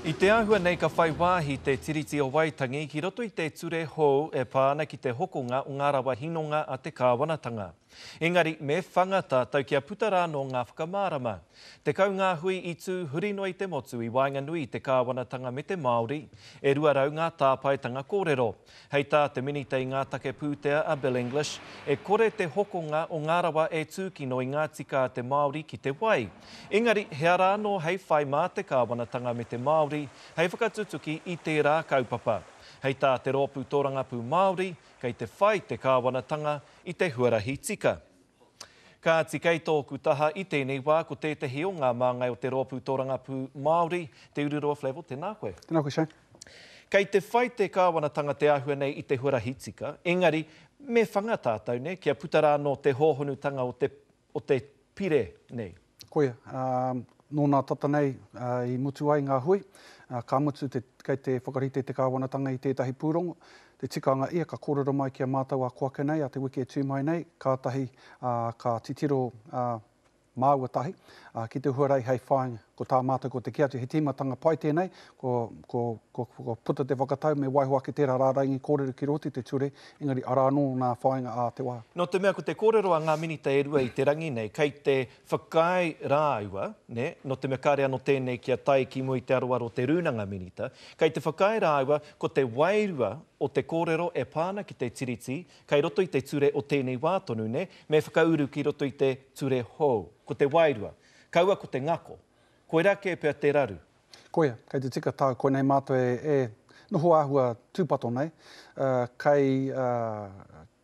I te āhua nei ka whai wāhi te Tiriti o Waitangi ki roto i te ture hou e pā ana ki te hokonga o ngā rawa hinonga a te kāwanatanga. Engari me whanga tātou kia puta rā anō ngā whakamārama. 10 ngā hui i tū huri noa i te motu i waenganui i te kāwanatanga me te Māori, e 200 ngā tāpaetanga kōrero. Hei tā te Minita i ngā take pūtea a Bill English, e kore te hokonga o ngā rawa e tūkino i ngā tika a te Māori ki te wai. Engari, he ara anō hei whai mā te kāwanatanga me te Māori hei whakatutuki i tērā kaupapa. Hei tā te Rōpū Tōrangapū Māori, kei te whai te kāwanatanga i te huarahi tika. Kāti, kei tōku taha i tēnei wā ko tētehi o ngā māngai o te Rōpū Tōrangapū Māori, Te Ururoa Flavell, tēnā koe. Tēnā koe, Shane. Kei te whai te kāwanatanga te āhua nei i te huarahi tika, engari me whanga tātou, nē, kia puta rā anō te hōhonutanga o te, o te pire nei. Koia, ā, nō nā tata nei i mutu ai ngā hui, ā, ka mutu te, kei te whakarite te kāwanatanga i tētahi pūrongo, te tikanga ia ka kōrero mai ki a mātou a koake nei, a te wiki e tū mai nei, kātahi, ā, ka titiro, ā, māua tahi, ā, ki te huarahi hei whāinga. Ko tā mātou ko te kī atu, he tīmatanga pai tēnei, ko, ko, ko, ko puta te whakatau me waiho ake tērā rārangi kōrero ki roto i te ture, engari arā anō nā whāinga ā te wā. Nō te mea ko te kōrero a ngā minita e rua i te rangi nei, kei te whakaae rāua, nē, nō te mea kāre anō tēnei kia tae ki mua i te aroaro o te Rūnanga Minita, kei te whakaae rāua ko te wairua o te kōrero e pā ana ki te Tiriti, kei roto i te ture o tēnei wā tonu, nē, me whakauru ki roto i te ture hou. Ko te wairua. Kaua ko te ngako. Koirā kē pea te raru. Koia, kei te tika tāu, koinei mātou e noho āhua tūpato nei, kei,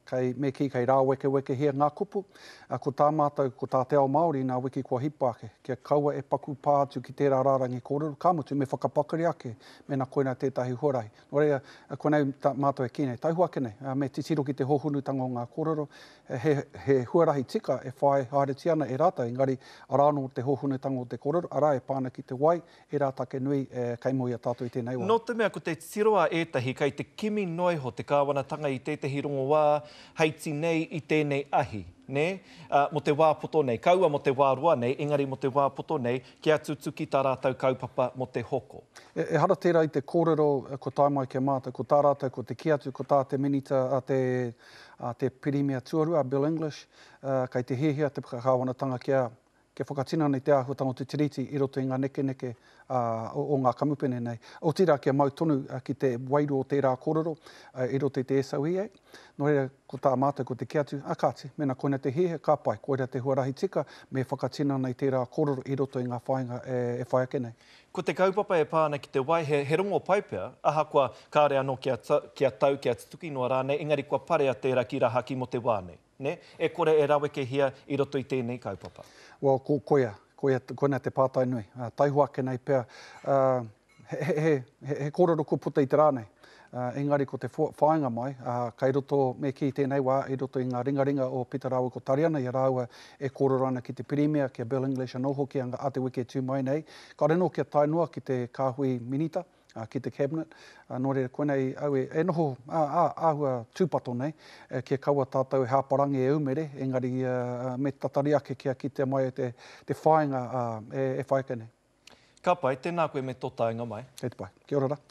kei, me kī, kei rāwekewekehia ngā kupu. Ko tā mātou, ko tā te ao Māori nā wiki kua hipa ake, kia kaua e paku pā atu ki tērā rārangi kōrero, ka mutu me whakapakari ake mēnā koinā tētahi huarahi. Nō reira, konei tā mātou e kī nei, taihoa ake nei, me titiro ki te hōhonutanga o ngā kōrero, he, he huarahi tika e whai haeretia ana e rātou, engari arā anō te hōhonutanga o te kōrero, arā e pā ana ki te wai, ērā take nui kei mua i a tātou i tēnei wā. Nō te mea ko te titiro a ētahi kei te kimi noa iho te kāwanatanga i tētahi rongoā hei tinei i tēnei ahi, nē, mō te wā poto nei, kaua mō te wā roa nei, engari mō te wā poto nei, kia tutuki tā rātou kaupapa mō te hoko. Ehara tērā i te kōrero kua tae mai ki a mātou, ko tā rātou ko te kī atu, ko tā te Minita, a te, a te Pirimia Tuarua, a Bill English, kei te hiahia te Kāwanatanga kia, kia whakatinana i te āhuatanga o te Tiriti i roto i ngā nekeneke o, o ngā kamupene nei. Otirā kia mau tonu ki te wairua o tērā kōrero i roto i te SOEA. Nō reira, ko tā mātou ko te kī atu, ā kāti, mēnā koina te hiahia, ka pai, koira te huarahi tika, me whakatinana i tērā kōrero i roto i ngā whāinga e whai ake nei. Ko te kaupapa e pā ana ki te wai, he, he rongo pai pea, ahakoa kāore anō kia, kia tau, kia tutuki noa rānei, engari kua parea tērā ki rahaki mō te wā nei, nē? E kore e rawekehia i roto i tēnei kaupapa. Well, ko, koia, koia, koina te pātai nui. Taihoa ake nei pea, ā, he, he, he, he kōrero kua puta i te rā nei. Engari ko te whāinga mai, kei roto, me kī tēnei wā, i roto i ngā ringaringa o Pita rāua ko Tariana, i a rāua e kōrero ana ki te Pirimia, ki a Bill English anō hoki a te wiki e tū mai nei. Kāore anō kia tae noa ki te kāhui minita, ki te Cabinet, nō reira koinei au e noho āhua tūpato nei, kia kaua tātou e hāparangi e umere, engari me tatari ake kia kitea mai te whāinga e whai ake nei. Ka pai, tēnā koe me tō taenga mai. Kei te pai. Kia ora rā.